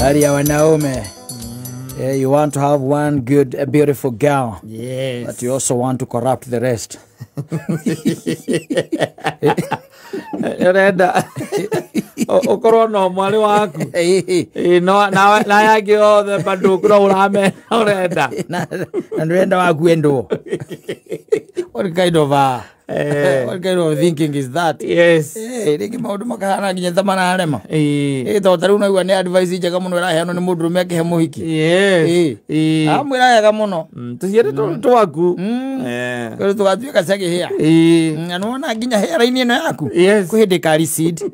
Hali ya wanaume. Yeah, you want to have one good, a beautiful girl. Yes. But you also want to corrupt the rest. Urenda ukorwo no mwari waku. No na yangĩ othe bado no ũramena ũrenda. Na ndurenda waku endwo. What kind of what kind of thinking is that? Yes. Rĩngĩ maũndũ makahana nginya ta mararema. Tondũ ta rĩu naigua nĩ advice njega mũno ĩraheanwo nĩ mũndũrũme akĩhe mũhiki. Yes. Amwĩra wega mũno. Tũciĩre twaku. Tondũ tũgatuĩka cia kĩhĩa. Na nĩwona nginya hairline ĩno yaku. Yes. Kwĩ hĩndĩ ĩka recede.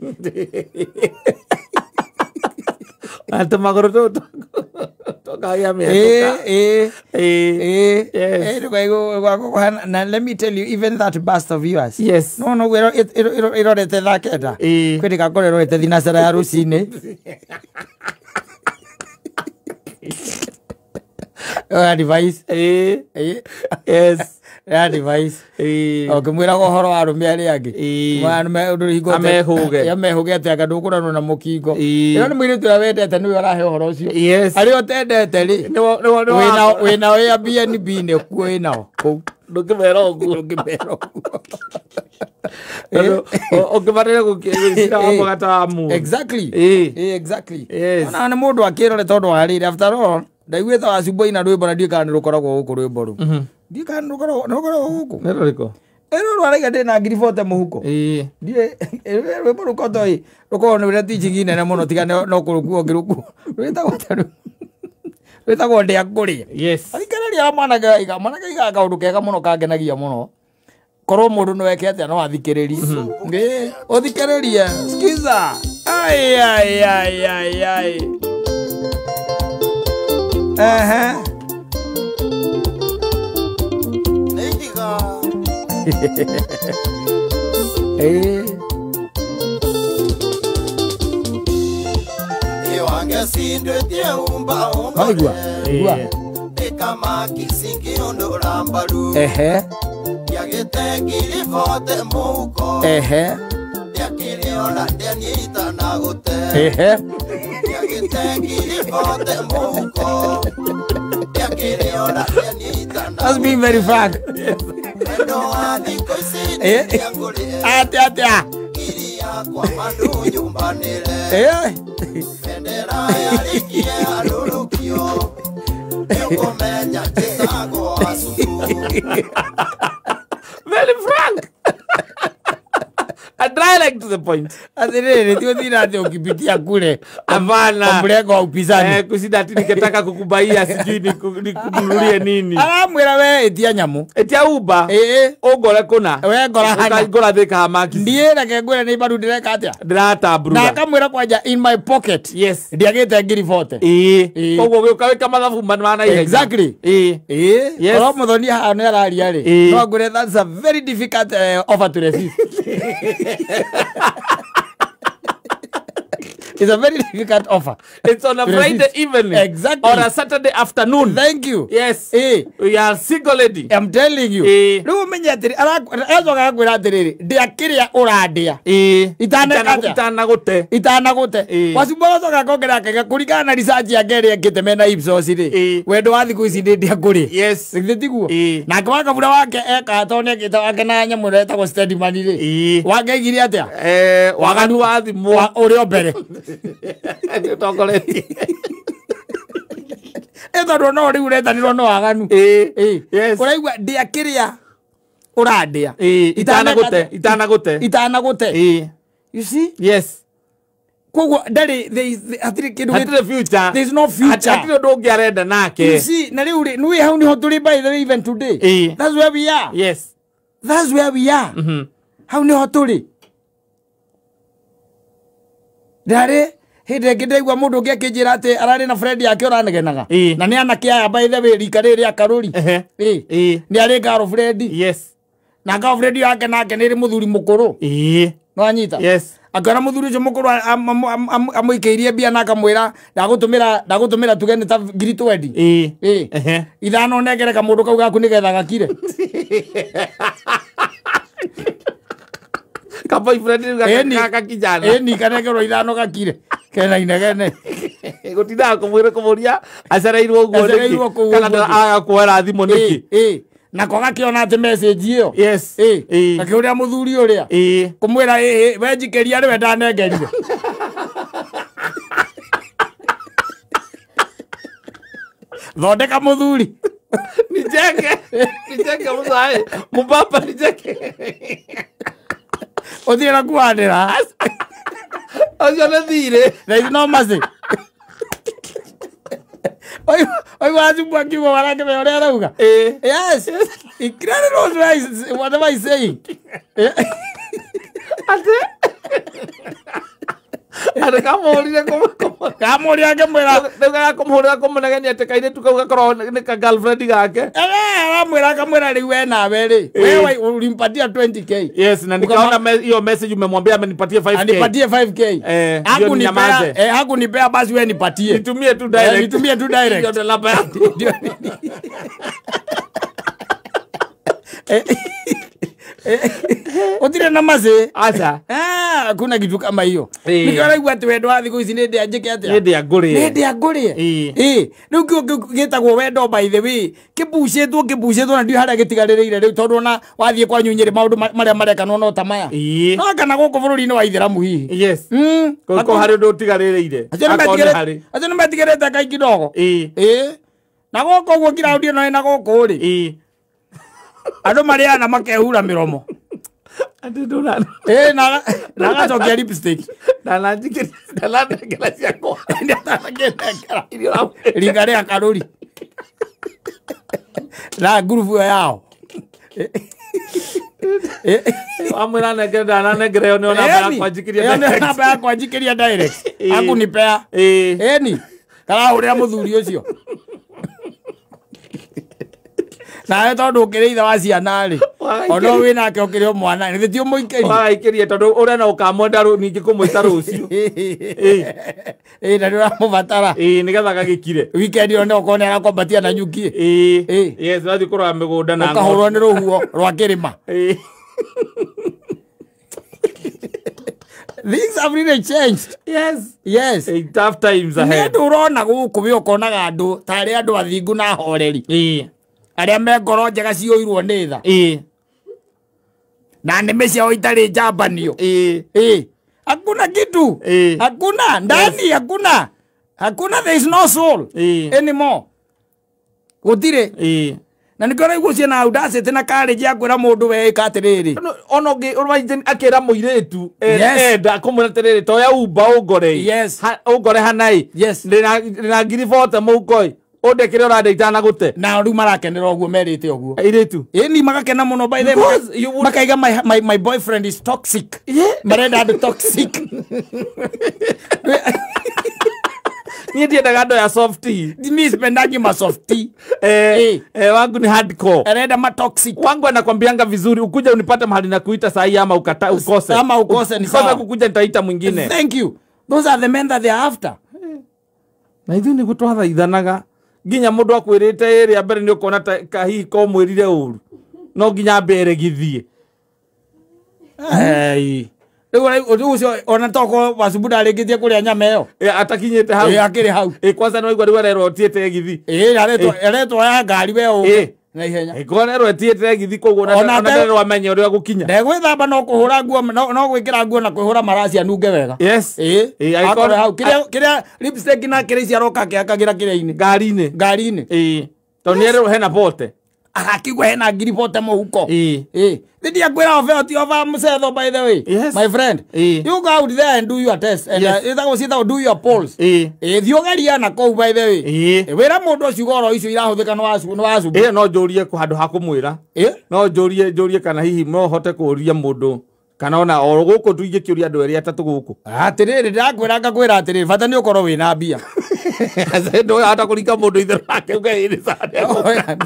Atĩ magũrũ tũtũ Na let me tell you, even that bust of yours. Yes. No, no, irorete thaa kenda. Kwĩ ndĩgakorwo ĩrorete thinacara ya rũcinĩ. Advice. Yes. Advice. Ũkĩmwĩraga ũhoro wa arũme arĩa angĩ. Amehũge. Amehũge atĩ anga ndũkũranwo na mũkingo. Ĩno nĩ mũirĩtu ũrĩa wendete nĩwe ũrahe ũhoro ũcio. Yes. Arĩa ũtendete rĩ, wĩnao Airbnb nĩkuo wĩnao kũu. Ndũngĩmera ũguo. Ndũngĩmera ũguo. Ũngĩbarĩre gũkĩra wamũgata wa mũndũ. Exactly. Exactly. Yes. Ona nĩ mũndũ akĩrore tondũ wa rĩrĩ, after all, ndaiguĩte wacumbwa ina rwĩmbo na ndiũĩ kana nĩ rũkoragwo gũkũ rwĩmbo rũu. Ndiũĩ kana nĩ rũkoragwo gũkũ. Nĩ rũrĩkũ? Rũrũ araiga ndĩna ngiri bote mũhuko. Ndiũĩ rwĩmbo rũu kotoĩ rũkoragwo nĩ rũrĩa teaching nene mũno tiga no kũrũkua ũngĩrũkua. Rwĩtagwo atĩa rũu? Rwĩtagwo ndĩa ngũrĩe. Yes. Athikĩrĩria mwanake aiga, mwanake aigaga kaũndũ kega mũno kangenagia mũno. Korwo mũndũ no eke atĩa no athikĩrĩrie. Ũthikĩrĩrie. Skiza. Ai ai ai ai ai. Aigua. Igua. Ehe. Ehe. Ehe. That's being very frank. Ate ate. Very frank. And direct to the point. Atiriri ti uthira ati ukipitia kule. Hapana. Mrengo wa upinzani. Kushinda ati nikitaka kukubaia sijui nikununulie nini. Aramwira we etia nyamu. Etia Uber. Ungore kuna. We ngora hana. Ngora thika hamaki. Ndiĩ reke ngwĩre nĩ mbaru ndĩreka atĩa. Ndĩratamburura. Na akamwĩra kwanja in my pocket. Yes. Ndiagĩte ngiri 40. Koguo ũgĩũka wĩka mathabu ma na ihenya. Exactly. Yes. Oro mũthoni haha nĩ araria rĩ. No ngwĩre that's a very difficult offer to resist. It's a very difficult offer. It's on a Friday evening. Exactly. Or a Saturday afternoon. Thank you. Yes. We are single lady. I'm telling you. Rĩu ũmenye atĩrĩ, aracoka agakwĩra atĩrĩrĩ, ndĩa kĩrĩa ũrandĩa. Itanagũte. Itanagũte. Wacumbwa agacoka akongerera akauga kũringana na research yake ĩrĩa ekĩte mena Ipsos rĩ, wendo wa thikũ ici nĩ ndĩa ngũrĩe. Yes. Githĩ tiguo? Nake wakabura wake ekaga tondũ nĩekĩte wake na nyamũ ĩrĩa ĩtagwo Steadman rĩ. Wake aigire atĩa? Waganu wa thimũ. Ũrĩa mbere. Tongoretie. Tondũ no rĩu ũretanĩrwo no waganu. Yes. Ũraigua ndĩa kĩrĩa ũrandĩa. Itanagũte. Itanagũte. Itanagũte. You see? Yes. Koguo ndarĩ hatirĩ kĩndũ hatirĩ future. There is no future. Hatirĩ ũndũ ũngĩ arenda nake. You see, na rĩu rĩ, nĩũĩ hau nĩho tũrĩ by the way even today. That's where we are. Yes. That's where we are. Hau nĩho tũrĩ. Ndarĩ hĩndĩ ĩngĩ ndaigua mũndũ ũngĩ akĩnjĩra atĩ ararĩ na friend yake ũranegenaga. Na nĩ anake aya by the way rika rĩrĩ akarũri. Nĩ arĩ girlfriend. Yes. Na girlfriend yake nake nĩ ĩrĩ mũthuri mũkũrũ. No anyita. Yes. Akĩona mũthuri ũcio mũkũrũ amũikĩirie mbia na akamwĩra ndagũtũmĩra tuge nĩ ta ngiri 20. Ithano nengere kamũndũ kau gaku nĩgetha gakire. Ka boyfriend kaka kijana. Ĩni kanengerwo ithano gakire. Kena inegene. Gutindaga kumwira kumuria acereirwo uguo niki kana aga kuoera thimu niki. Na kogakiona ati message iyo. Yes. Akiuria muthuri uria. Kumwira we njikeria riwe ndanengerire. Thondeka muthuri. Nicheke. Nicheke muthai. Mubaba nicheke. Uthire na kuanira. Acio nĩ thirĩ. There is no mercy. Oi wazimu akiuga warake me ũrĩa arauga. Yes. He clearly knows whatever he's saying. Ate? Ate kamũrire kamũrire akĩmwĩra rĩu gakũmũhũrĩra kũmũnegenia atĩ kairĩtu kau gakorwo nĩ ka girlfriend gake. Aramwĩra akamwĩra rĩu we nawe rĩ wewe ulimpatia 20k. Yes, na nikaona hiyo message umemwambia amenipatie 5k. Anipatie 5k. Hakunipea hakunipea basi wewe nipatie. Nitumie tu direct. Nitumie tu direct. Ndio namba yangu. Otire na maze. Acha. Hakuna kitu kama hiyo. Nikaona ati wendo wa thiku ici ni ndia njike atia. Ni ndia ngurie. Ni ndia ngurie. Riu kio gitagwo wendo by the way. Kibucitwo kibucitwo na ndio haria gitigaririire riu tondu ona wathie kwa nyunyiri maundu maria marekanwo no ta maya. No kana guku bururi-ini wa ithiramu hihi. Yes. Ko hari undu utigaririire. Acio ni metigarite kai kidogo. Na guku uguo kiraundi ino ina guku ri. Andu mariana makehura miromo. Ati ndura. Na gacokia lipstick. Na njikira na ndengera ciakwa. Ndanangera. Ringa ria karuri. Na ngurubu yao. Amwira nengera ndananengera yo nĩ namba yakwa njikiria direct. Namba yakwa njikiria direct. Akunipea. Eni. Karahurira muthuri ucio. Nawe tondu ukiri ithe wa ciana ri ona wi nake ukiri o mwana ni ti umuikerie wagaikerie tondu uria no ukamwenda ningi kumwita rucio na ni uramubatara nigetha gagikire weekend yo no ukorwo arakwambatia na nyuki yes wathi kurora migunda na ukahurwo ni ruhuo rwa kirima. Things have really changed. Yes. Yes. Tough times ahead. Ni urona guku we ukonaga andu tari andu athingu na horeri. Aria me ngoro njega ciyũirwo nĩ tha. Na nĩmĩ ciao itarĩ njambanio. Hakuna kitu. Hakuna ndani. Yes. Hakuna. Hakuna, there is no soul anymore. Gũtirĩ. Na nikio raigua ciana audacity na courage ya kwĩra mũndũ we ĩka atĩrĩrĩ. Ona ũngĩ akĩra mũirĩtu enda kũmwĩra atĩrĩrĩ toya Uber ũngore. Yes. Ũngore hanai. Yes. Ndĩna ngiri 40 mũhuko. Ode kire urande itanagute na riu marakenera uguo merite uguo airitu ni magakena muno by the way makaiga my boyfriend is toxic. Marenda andu toxic. Ni ndiendaga andu ya soft tea. Mimi sipendangi ma soft tea. Wangu ni hardcore. Arenda ma toxic. Wangu anakwambianga vizuri ukuja unipate mahali na kuita sahi ama ukata ukose. Ama ukose ni sawa. Sasa kukuja nitaita mwingine. Thank you. Those are the men that they are after. Na ithuĩ nĩ gũtwathaithanaga nginya mundu akwirite ĩrĩa mbere nĩ ũkona ta kahihi ko mwĩrire ũru no nginya mbere githie. Rĩu ũcio ona toko wacubu ndarĩkĩtie kũrĩa nyama ĩyo. Atakinyĩte hau. Akĩrĩ hau. Kwanza no igua rĩu arerwo etiĩte githi. Aretwo ya ngari we ũke na ihenya. Korwo erwo etiĩte githi koguo ona nderwo amenye ũrĩa gũkinya. Ndegwĩthamba no kũhũra nguo no gwĩkĩra nguo na kwĩhũra maraci anunge wega. Yes. Akorwo hau kĩrĩa lipstick na kĩrĩa ici aroka akĩhakagĩra kĩrĩa-inĩ. Ngari-inĩ. Ngari-inĩ. Tondũ nĩerwo hena bote. Akigwa hena ngiri bote mũhuko. Ndidia kwĩra obe ti over mũcetho by the way. Yes. My friend. You go out there and do your test and ĩtagwo ciĩtagwo do your polls. Thiĩ ũgeria na kũu by the way. Wĩra mũndũ ũcio ugoro icio irahũthĩka nĩ wacu. No njũrie handũ ha kũmwĩra. No njũrie kana hihi no hote kũũria mũndũ kana ona o gũkũ tuingĩkĩũria andũ erĩ atatũ gũkũ. Atĩrĩrĩ ndĩrakwĩra ngakwĩra atĩrĩrĩ bata nĩ ũkorwo wĩna mbia. Ndũhota kũringa mũndũ itherũ nake uge ĩrĩ sana.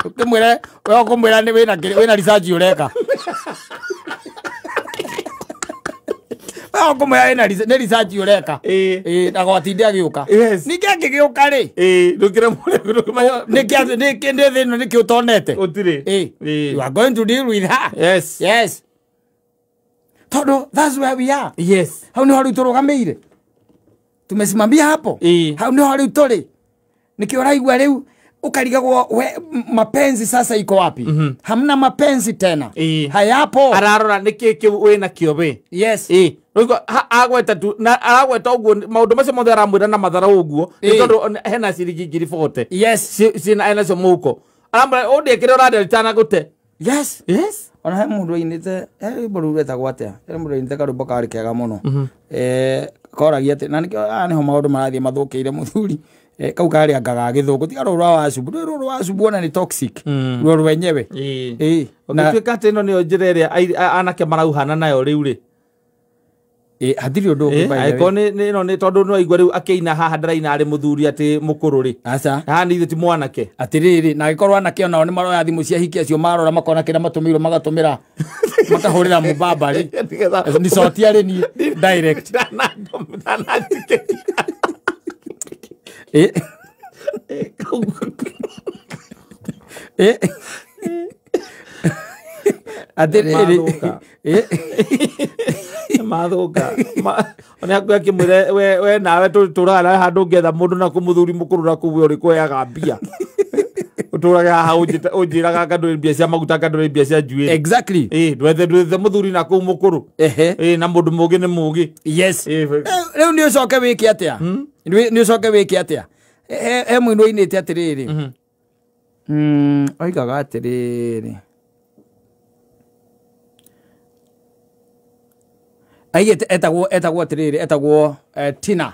Ukimwira we ukumwira ni wina research ureka. We ukumwira wina ni research ureka. Ndagwatinde agiuka. Ningĩ angĩgĩũka rĩ. Ndũkĩre mũrĩa ndũkĩmenya nĩkĩ nĩkĩ ndĩ thĩna nĩkĩ ũtonete. Gũtirĩ. You are going to deal with her. Yes. Yes. Tondũ that's where we are. Yes. Hau nĩho rĩu tũrũgamĩire. Tumesimamia hapo. Hau niho riu turi. Nikio raigua riu ukarigagwo we mapenzi sasa iko wapi? Hamna mapenzi tena. Hayapo. Ararora niki kiu wina kio we. Yes. Agweta tu na aragweta uguo maundu macio mothe aramwira na mathara uguo ni tondu hena ciringi 40. Yes. Cina ena cio muko. Aramwira undiekire uraria ritana gute. Yes. Yes. Ona he mundu ainite he rwimbo rũu rwetagwo atĩa? He mundu ainite karwimbo karĩ kega mũno. Koragia atĩ na nĩkĩo haha nĩho maũndũ marathiĩ mathũkĩire mũthuri. Kau karĩ anga ga gĩthũngũ tiga rũrũ rwa wacubu. Rũrũ rwa wacubu ona nĩ toxic. Ruo rwenyewe. Ũngĩtuĩka atĩ ĩno nĩyo njĩra ĩrĩa anake marauhana nayo rĩu rĩ. Hatirĩ ũndũ ũngĩ by the way. Angĩkorwo nĩ ĩno nĩ tondũ no aigua rĩu akĩina haha ndaraina arĩ mũthuri atĩ mũkũrũ rĩ. Aca. Haha nĩ ithuĩ ti mwanake. Atĩrĩrĩ na angĩkorwo anake onao nĩ maroya thimũ cia hiki acio marora makona kĩrĩa matũmĩirwo magatũmĩra makahũrĩra mũbaba rĩ. Ni cotia rĩ niĩ direct. Atĩrĩrĩ mathuka ona akwa akimwira we nawe tũraga nawe handũ ũngĩetha mũndũ na kũmũthuri mũkũrũ na kũu we ũrĩ kweaga mbia ũtũraga haha ũnjĩraga anga ndũrĩ mbia cia maguta anga ndũrĩ mbia cia njuĩrĩ. Exactly. Ndwethe mũthuri na kũu mũkũrũ. Na mũndũ mũũgĩ nĩ mũũgĩ. Yes. Rĩu nĩ ũcoke wĩke atĩa? Nĩ ũcoke wĩke atĩa? He mũini ũinĩte atĩrĩrĩ. Oigaga atĩrĩrĩ. Aigete etagwo atĩrĩrĩ etagwo Tina.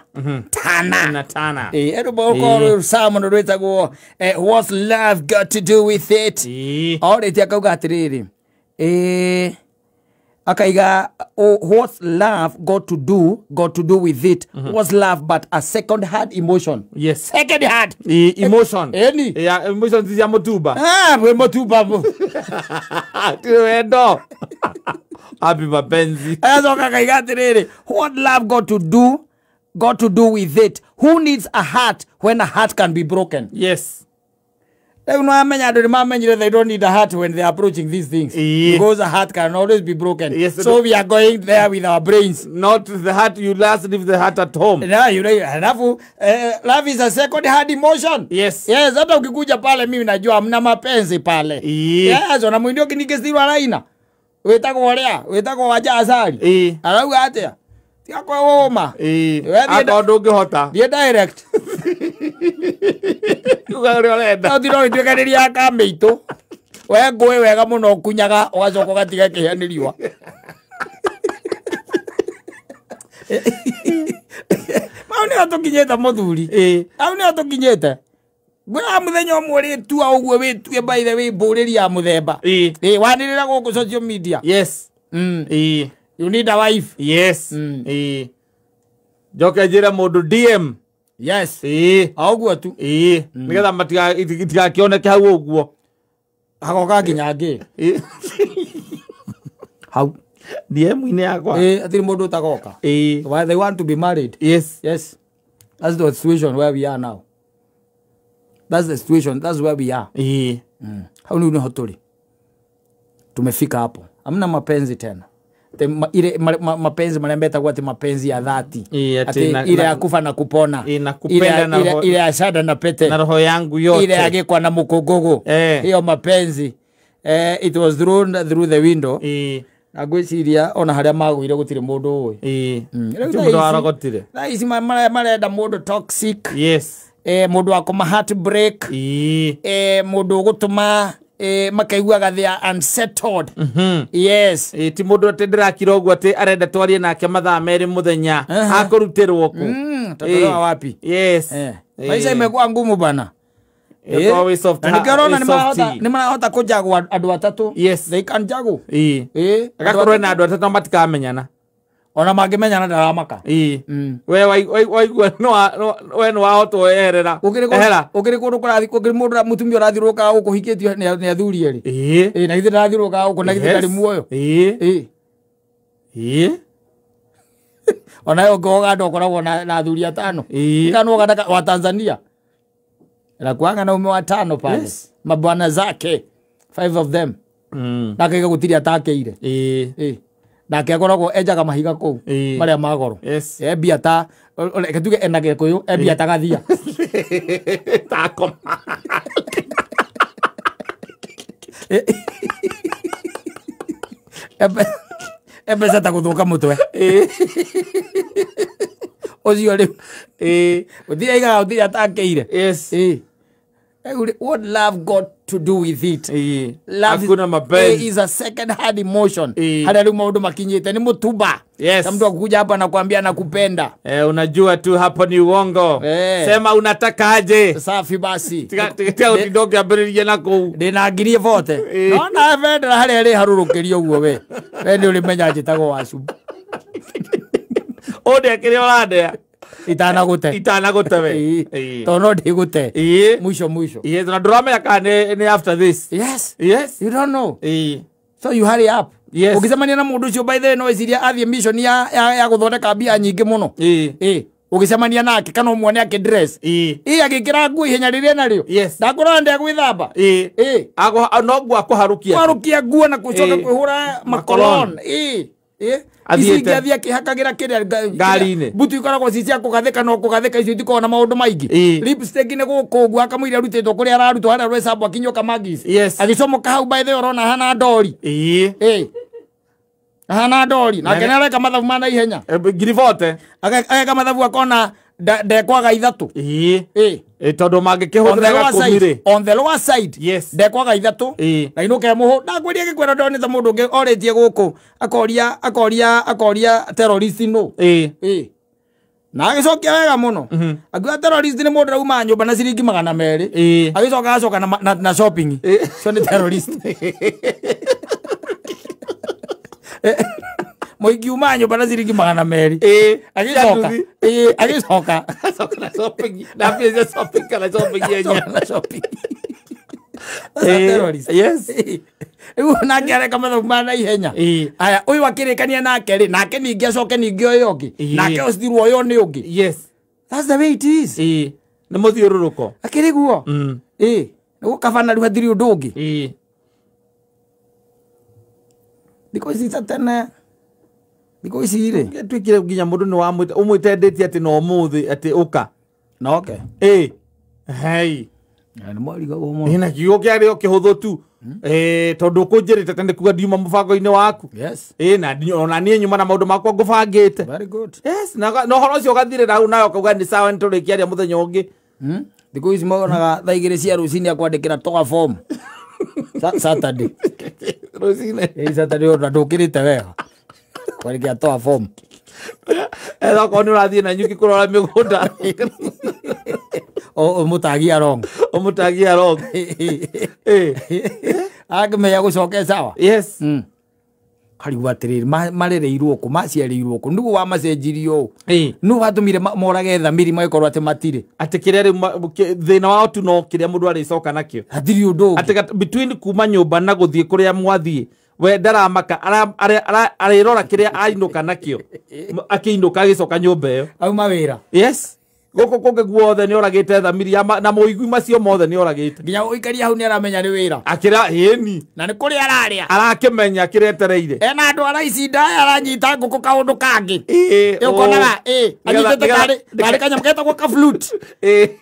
Tana. Tana. Rwĩmbo rũkorwo Salmon rwĩtagwo What's Love Got to Do with It? Orĩtie akauga atĩrĩrĩ. Akaiga what's love got to do with it? What's love but a second hand emotion? Yes. Second hand emotion. Any. Yeah, emotion cia mutumba. We mutumba. Ti wendo. Happy mapenzi. Azoka kaiga atiriri. What love got to do with it? Who needs a heart when a heart can be broken? Yes. They don't need a heart when they are approaching these things. Because a heart can always be broken. Yes, so we are going there with our brains. Not the heart, you last leave the heart at home. No, you know, love is a second hand emotion. Yes. Yes, hata ukikuja pale mimi najua hamna mapenzi pale. Yes, ona mwindio kinikesirwa laina. Wetagwo oria, wetagwo waja asali. Arauga atia? Tiga kwĩũma. Akorwo ndũngĩhota. Thiĩ direct. Uga ũrĩa ũrenda. No ũtinde ũgĩtuĩkanĩria kamĩitũ. We ngũĩ wega mũno ũkunyaga ũgacoka ũgatiga ĩkĩhĩa nĩ riũa. Hau nĩho tũkinyĩte mũthuri. Hau nĩho tũkinyĩte. Ngwĩraga mũthenya ũmwe ũrĩtua ũguo wĩtue by the way mbũrĩri ya mũthemba. Wanĩrĩra gũkũ social media. Yes. You need a wife. Yes. Njoke njĩre mũndũ DM. Yes. O ũguo tu. Nĩgetha matigakĩoneke hau ũguo. Hagoka nginya ngĩ. Hau. DM-inĩ yakwa. Hatirĩ mũndũ ũtagoka. Why they want to be married. Yes. Yes. That's the situation where we are now. That's the situation. That's where we are. Hau nĩho tũrĩ. Tumefika hapo. Hamna mapenzi tena. Ile mapenzi marĩa kwa ati mapenzi ya dhati. Ati ile ya kufa na kupona. Ile ya shada na pete. Na roho yangu yote. Ile ya gĩkwa na mũkũngũgũ. Hiyo mapenzi. It was thrown through the window. Na ngwĩciria ona harĩa magũire gũtirĩ mũndũ ũĩ. Mũndũ warogotire. Thaa ici marenda mũndũ toxic. Yes. Mũndũ wa kũma heartbreak. Mũndũ ũgũtũma makaiguaga they are unsettled. Yes. Ti mũndũ atĩ ndĩrakira ũguo atĩ arenda twarie nake mathaa merĩ mũthenya akũrutĩrwo kũ. Tatolewa wapi? Yes. Maisha imekuwa ngumu bana. Na nĩ marahota kũjagwo andũ atatũ. Yes. They can jago. Agakorwo na andũ atatũ matikamenyana. Ona mangĩmenyana ndaramaka. We waigua we nĩ wahotwo eherera. Ũkĩrĩ kũndũ kũrathiĩ kũngĩ mũndũ mũtumia ũrathiũrũrũkaga gũkũ ũhikĩtio nĩ athuri erĩ. Na githĩ ndarathiũrũrũkaga gũkũ na githĩ ndarĩ muoyo. Ona yo ũngĩoga ũkoragwo na athuri atano. Kana ũganda wa Tanzania. Anakuanga na ume watano pale. Yes. Mabwana zake 5 of them. Na akaiga gũtirĩ atakeire. Nake akoragwo enjaga mahiga kũu marĩa ma goro. Yes. Embia ta reke tuge ena Gĩkũyũ embia ta gathia. Takoma. Embeca ta gũthũka mũtwe. Ũcio rĩu. Gũtirĩ aigaga gũtirĩ atakĩire. Yes. What love got to do with it? Love is a second hand emotion. Harĩa rĩu maũndũ makinyĩte ni mũtumba. Yes. Mtu akuja hapa na kuambia nakupenda. Unajua tu hapo ni uongo. Sema unataka aje. Safi basi. Tiga utidoke ambĩrĩrie na kũu. Ndĩna ngiri bote. Nona bendera harĩa ĩrĩ harũrũkĩrio ũguo we. We nĩ ũrĩmenya njĩtagwo wacu. Ũndĩa kĩrĩa ũrandĩa. Itanagũte. Itanagũte we. Tondũ no ndĩgũte. Mwisho mwisho. Na ndũramenya kana nĩ after this. Yes. Yes. You don't know. So you hurry up. Yes. Ũgĩcemania na mũndũ ũcio by the way no eciria athiĩ mission ya gũthondeka mbia nyingĩ mũno. Ũgĩcemania nake kana ũmuone akĩdress. Agĩkĩra nguo ihenya rĩrĩa narĩo. Yes. Ndakũrora ndegwĩthamba. No nguo akũharũkia. Kũharũkia nguo na gũcoka kwĩhũra makolon. Ici ingĩ athiĩ akĩhakagĩra kĩrĩa ngari-inĩ. Mbutu ikoragwo ci cia kũgathĩka no kũgathĩka icio itikoragwo na maũndũ maingĩ. Lipstick nĩ gũkũ ũguo akamũira arutĩtwo kũrĩa ararutwo harĩa rwecambwo akinyuoka Magis. Yes. Agĩcomoka hau by the way ũrona ahana ndori. Ahana ndori. Nake nĩ areka mathabu ma naihenya. Ngiri bote. Ageka mathabu akona ndekwaga ithatũ. Tondũ mangĩkĩhũthĩra gakũmi rĩ. On the lower side. Yes. Ndekwaga ithatũ. Na inũke mũhũ. Ndakwĩria gĩkwĩra ndonete mũndũ ũngĩ orĩtie gũkũ akoria terrorist no. Na agĩcokia wega mũno. Akiuga terrorist nĩ mũndũ ũrauma nyũmba na ciringi 200. Agĩcoka acoka na shopping. Cio nĩ terrorist. Mũingĩ uma nyũmba na ciringi 200. Agĩcoka. Agĩcoka. Acoka na shopping. Na mbia cia shopping kana shopping yenyewe. Na shopping. Terrorist. Yes. Rĩu nake areka mathabu ma naihenya. Aya ũyũ akĩrĩkania nake rĩ nake ningĩ acoke ningĩ ũyũ ũngĩ. Nake ũcithirwo ũyũ nĩ ũngĩ. Yes. That's the way it is. Nĩ mũthiũrũrũko. Akĩrĩ guo. Nĩ gũkabana rĩu hatirĩ ũndũ ũngĩ. Thikũ ici ta tene thikũ ici rĩ tuĩkire nginya mũndũ nĩ wamwĩte ũmwĩte ndĩti atĩ no ũmũthĩ atĩ ũka. Na oke. Hei. Nĩ mwarigagwo mũno. Na kiugo kĩarĩ o kĩhũthũ tu. Tondũ ũkũnjĩrĩte tene kuga ndiuma mũbango-inĩ waku. Yes. Na ona niĩ nyuma na maũndũ makwa ngũbangĩte. Very good. Yes, na ũhoro ũcio ũgathirĩra hau nawe ũkauga nĩ sawa nĩtũrĩkĩaria mũthenya ũngĩ. Thikũ ici monaga thaa 2 cia rũcinĩ akwandĩkĩra toga form. Saturday. Rũcinĩ. Saturday ona ndũkĩrĩte wega. Kwandĩkĩra toga form. Etha okorwo nĩ ũrathiĩ na nyuki kũrora mĩgũnda. Ũmũtagia wrong. Ũmũtagia wrong. Akĩmenya gũcoke sawa. Yes. Karigwo atĩrĩrĩ marereirwo kũ maciarĩirwo kũ nĩguo wamacenjirio ũũ. Nũ watũmire morage thamiri magĩkorwo atĩ matirĩ. Atĩ kĩrĩa rĩu thĩna wao tu no kĩrĩa mũndũ arĩcoka nakĩo. Hatirĩ ũndũ ũngĩ. Atĩ between kuma nyũmba na gũthiĩ kũrĩa mwathiĩ we ndaramaka arĩrora kĩrĩa ainũka nakĩo. Akĩinũka agĩcoka nyũmba ĩyo. Auma wĩra. Yes. Gũkũ kũngĩ guothe nĩ oragĩte thamiri na mũigui macio mothe nĩ oragĩte. Nginya ũikaria hau nĩ aramenya nĩ wĩra. Akĩra ĩni. Na nĩ kũrĩa ararĩa. Arakĩmenya kĩrĩa etereire. Ena andũ araici ndaya aranyita ngũkũ kaũndũ kangĩ. Ũkonaga anyitĩte karĩ kanyamũ getagwo ka flute.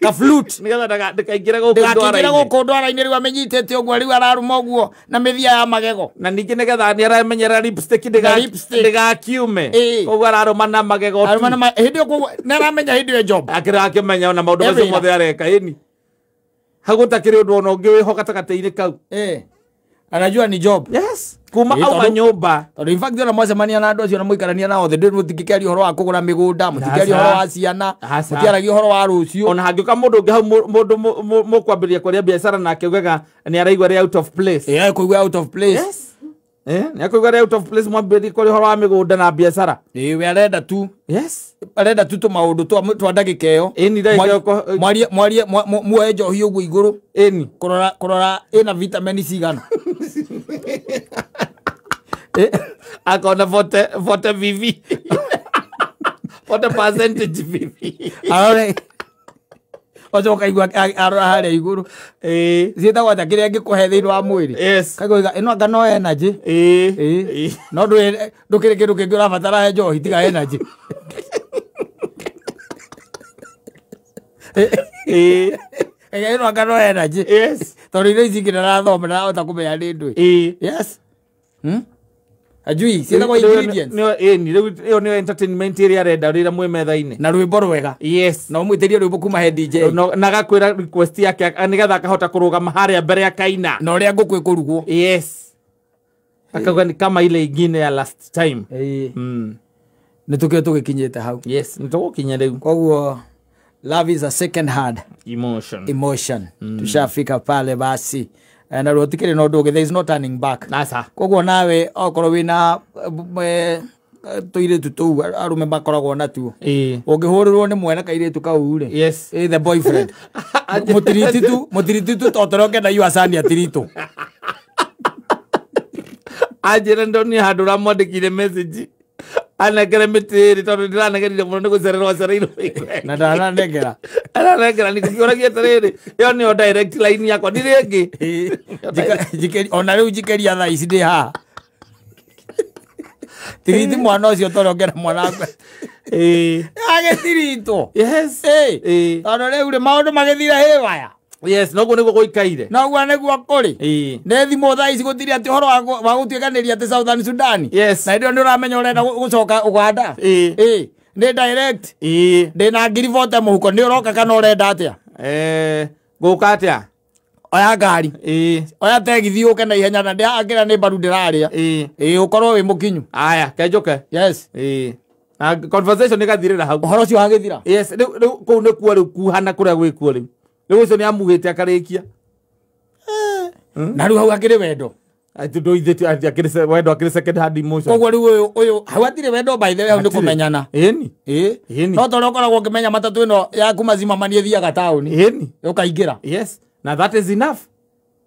Ka flute. Nĩgetha ndĩkaingĩre gũkũ ndwara-inĩ rĩu amenyitĩte ũguo rĩu ararũma ũguo na mĩthia ya magego. Na ningĩ nĩgetha nĩ aramenyerera lipstick ndĩgakiume. Koguo ararũma na magego tu. Arũma na hĩndĩ ĩyo koguo nĩ aramenya hĩndĩ ĩyo job. Akĩmenya ona maũndũ macio mothe areka ĩni. Hau gũtakĩrĩ ũndũ ona ũngĩ wĩho gatagatĩ-inĩ kau. Anajua ni job. Yes. Kuma auma nyũmba. Tondũ in fact ona mwacemania na andũ acio na mũikarania nao othe ndĩ mũtingĩkĩaria ũhoro wa kũgũra mĩgũnda, mũtingĩaria ũhoro wa ciana, mũtiaragia ũhoro wa rũciũ. Ona hangĩũka mũndũ ũngĩ hau mũndũ mũkwambĩrĩria kwaria biacara nake ugaga nĩ araigua arĩ out of place. Kũigua out of place. Yes. Nĩ akũigua arĩ out of place mwambĩrĩrie kwaria ũhoro wa mĩgũnda na biacara. We arenda tu. Yes. Arenda tu tũmaũndũ twa ndagĩka ĩyo. Ĩni ndagĩka ĩyo. Mwarie muoe njohi ũguo igũrũ. Ĩni. Kũrora ĩna vitamin cigana. Akona 40 VV. 40% VV. Arore. Ocoka igua arora harĩa igũrũ. Ciĩtagwo atĩa kĩrĩa ngĩkũhe thĩinĩ wa mwĩrĩ? Yes. Kaigua ĩno anga no energy. No ndũkĩrĩ kĩndũ kĩngĩ ũrabatara he njohi tiga energy. Ĩno anga no energy. Yes. Tondũ irio ici ingĩ ndarathoma ndarahota kũmenya nĩ ndũĩ. Yes. Ajui ciĩtagwo ingredients. Rĩu ĩyo nĩyo entertainment ĩrĩa arenda rĩrĩa mwĩ metha-inĩ. Na rwĩmbo rwega. Yes. Na ũmwĩtĩrie rwĩmbo kuma he DJ. Na agakwĩra request yake nĩgetha akahota kũrũgama harĩa mbere akaina. Na ũrĩa ngũkũ ĩkũrugwo. Yes. Akauga ni kama ile ingine ya last time. Nĩ tũkĩo tũgĩkinyĩte hau. Yes, nĩ tũgũkinya rĩu. Koguo love is a second hand emotion. Tushafika pale basi. Na rĩu tikĩrĩ na ũndũ ũngĩ, there is no turning back. Nasa. Koguo nawe okorwo wĩna tũirĩtu tũu arũme makoragwo natuo. Ũngĩhũrĩrwo nĩ mwene kairĩtu kau rĩ. Yes. The boyfriend. Mũtirititu to tondũ ũngĩenda you asani atiritũ. Anjĩra ndonire handũ ũramwandĩkire message. Anengere mĩtĩ ĩrĩ tondũ ndĩranegerire mũno nĩ gũcererwo acereirwo. Na ndananengera. Aranengera nĩngũkĩũragia atĩrĩrĩ, ĩyo nĩyo direct line yakwa ndirĩ ĩngĩ. Ona rĩu njikĩria thaa ici ndĩ haha. Tiriti mwana ũcio tondũ ũngĩenda mwana wakwa. Agĩtiritwo. Yes. Tondũ rĩu rĩ maũndũ magĩthire haywire. Yes, noguo nĩguo gũikaire. Noguo nĩguo kũrĩ. Nĩ thimũ thaa ici gũtirĩ atĩ ũhoro wa gũtuĩkanĩria atĩ Southern Sudan. Yes. Na hĩndĩ ĩyo nĩ ũramenya ũrenda gũcoka Uganda. Nĩ direct. Ndĩna ngiri bote mũhuko nĩ ũroka kana ũrenda atĩa? Ngũka atĩa? Oya ngari. Oya tegithi ũke na ihenya na ndĩrakĩra nĩ mbaru ndĩrarĩa. Ũkorwo wĩ mũkinyu. Aya, kenjũke. Yes. Na conversation ĩgathirĩra hau. Ũhoro ũcio wagĩthira. Yes, rĩu kũu nĩkuo rĩu kuhana kũrĩa gwĩkuo rĩu. Rĩu ũcio nĩ amuhĩte akarĩkia. Na rĩu hau hakĩrĩ wendo. Wendo akĩrĩ second hand emotion. Koguo rĩu ũyũ hau hatirĩ wendo by the way, hau nĩ kũmenyana. Ĩni. No tondũ ũkoragwo ũkĩmenya matatũ ĩno ya kuma Zimmerman ĩthiaga taũni. Ĩni. Ũkaingĩra. Yes. Na that is enough.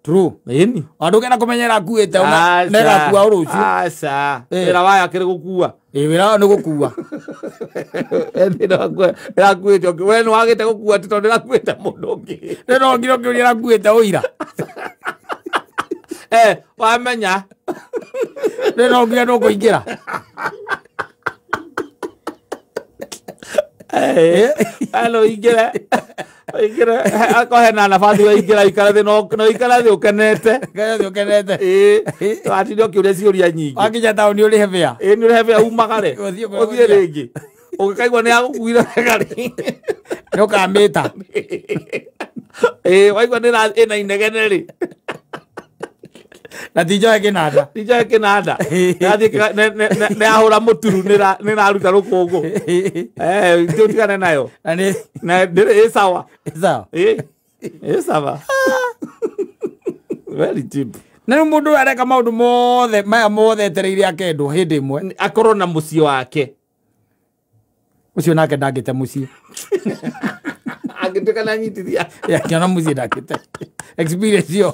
True. Ĩni. Andũ ũngĩenda kũmenya ĩrakuĩte na ĩgakua o rũciũ. Aca. Wĩra wayo akĩrĩ gũkua. Wĩra wayo nĩ gũkua. Ĩrakuĩte we nĩ wagĩte gũkua ti tondũ ĩrakuĩte mũndũ ũngĩ. Rĩu no nginya ũkĩũria ĩrakuĩte ũira. Wamenya. Rĩu no nginya nũkũingĩra. Hello, ingĩre. Ingĩre akorwo hena nabathi wa ingĩra ikara thĩ no ikara thĩ ũkenete. Ikara thĩ ũkenete. Watinda ũkĩũria ciũria nyingĩ. Wakinya taũni ũrĩhe bĩa. Nĩ ũrĩhe bĩa umagare. Ũthiĩ rĩngĩ. Ũngĩkaigua nĩ yagũkuire wega rĩ. Nĩ ũkamĩta. Waigua nĩ ĩna inegene rĩ. Na ti njoe kĩnanda. Ti njoe kĩnanda. Nĩ yahũra mũturu nĩ ĩraruta rũkũngũ. Tũtigane nayo. Na ndĩrĩ ĩ sawa. Ĩ sawa. Ĩ sawa. Very cheap. Na rĩu mũndũ areka maũndũ mothe maya mothe etereire akendwo hĩndĩ ĩmwe. Akorwo na mũciĩ wake. Ũcio nake ndangĩte mũciĩ. Angĩtuĩka nĩ anyitithia. Akĩona mũciĩ ndangĩte. Experience ĩyo.